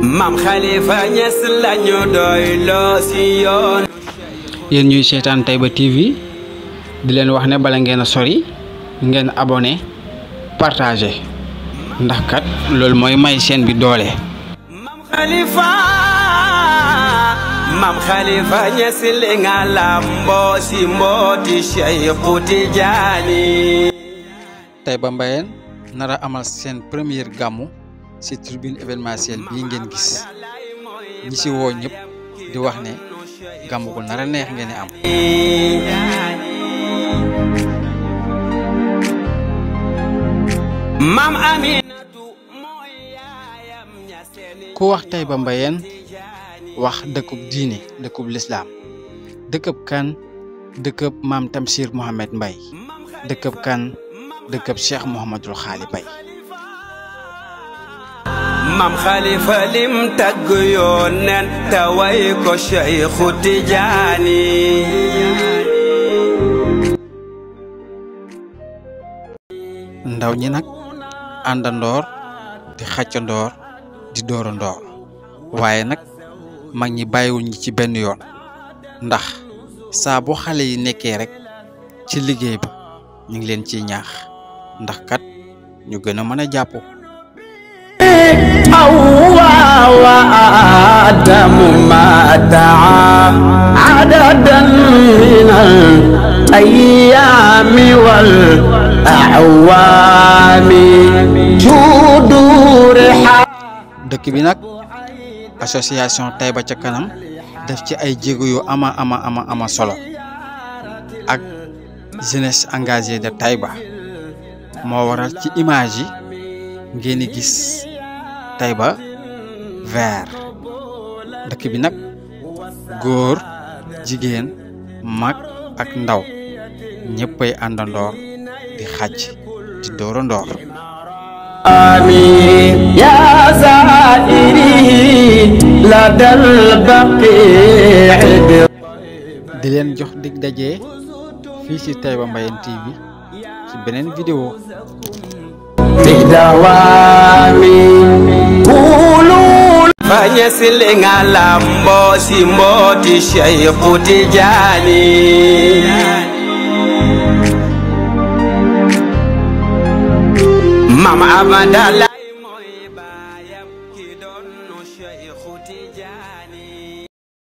Mam Khalifa Niass lañu doy lo ci yoon. Yéen ñuy seetaan Taiba TV di leen wax ne bala ngeen a sori ngeen abonné partager ndax kat loolu mooy may chaîne bi doole. Mam Khalifa Niass li nga lambo ci mbooti Cheikhu Tidiane. Taiba Mbayeen nara amal seen première gàmmu ci tribune événementielle bii ngeen gis ñi ci woo ñëpp di wax ne gàmmu gu nara neex ngeen am. Mam Aminatu mooy yaayam ñaseen. ku wax Taiba Mbayeen wax dëkkub diine dëkkub lislaam dëkkub kan dëkkub maam Tamsir Mohamed Mbaye dëkkub kan dëkkub Cheikh Mouhamadul Xaali Bay. Mam Khalifa lim tagg yónneen te way ko Cheikhu Tidiane. ndaw ñi nag àndandoor di xàccandoor di doorandoor waaye nag mag ñi bàyyiwuñ ñi ci benn yoon ndax saa bu xale yi nekkee rek ci liggéey ba ñu ngi leen ciy ñaax ndax kat ñu gën a mën a jàpp. Adamu ma daa adadan min al ayyaami wal a'waami judur. dëkk bi nag association Taiba ca kanam def ci ay jéego yu ama solo ak jeunesse engagée de Taiba moo waral ci image yi ngeen di gis Taiba vert. dëkk bi nag góor jigéen mag ak ndaw ñëppay àndandoor di xàcc di doorandoor. Amin ya zairi la dal baqi. di leen jox dig daje fii ci Taiba Mbayeen TV ci beneen vidéo. Niass li nga lambo ci mbooti Cheikhu Tidiane. Mam Abdallah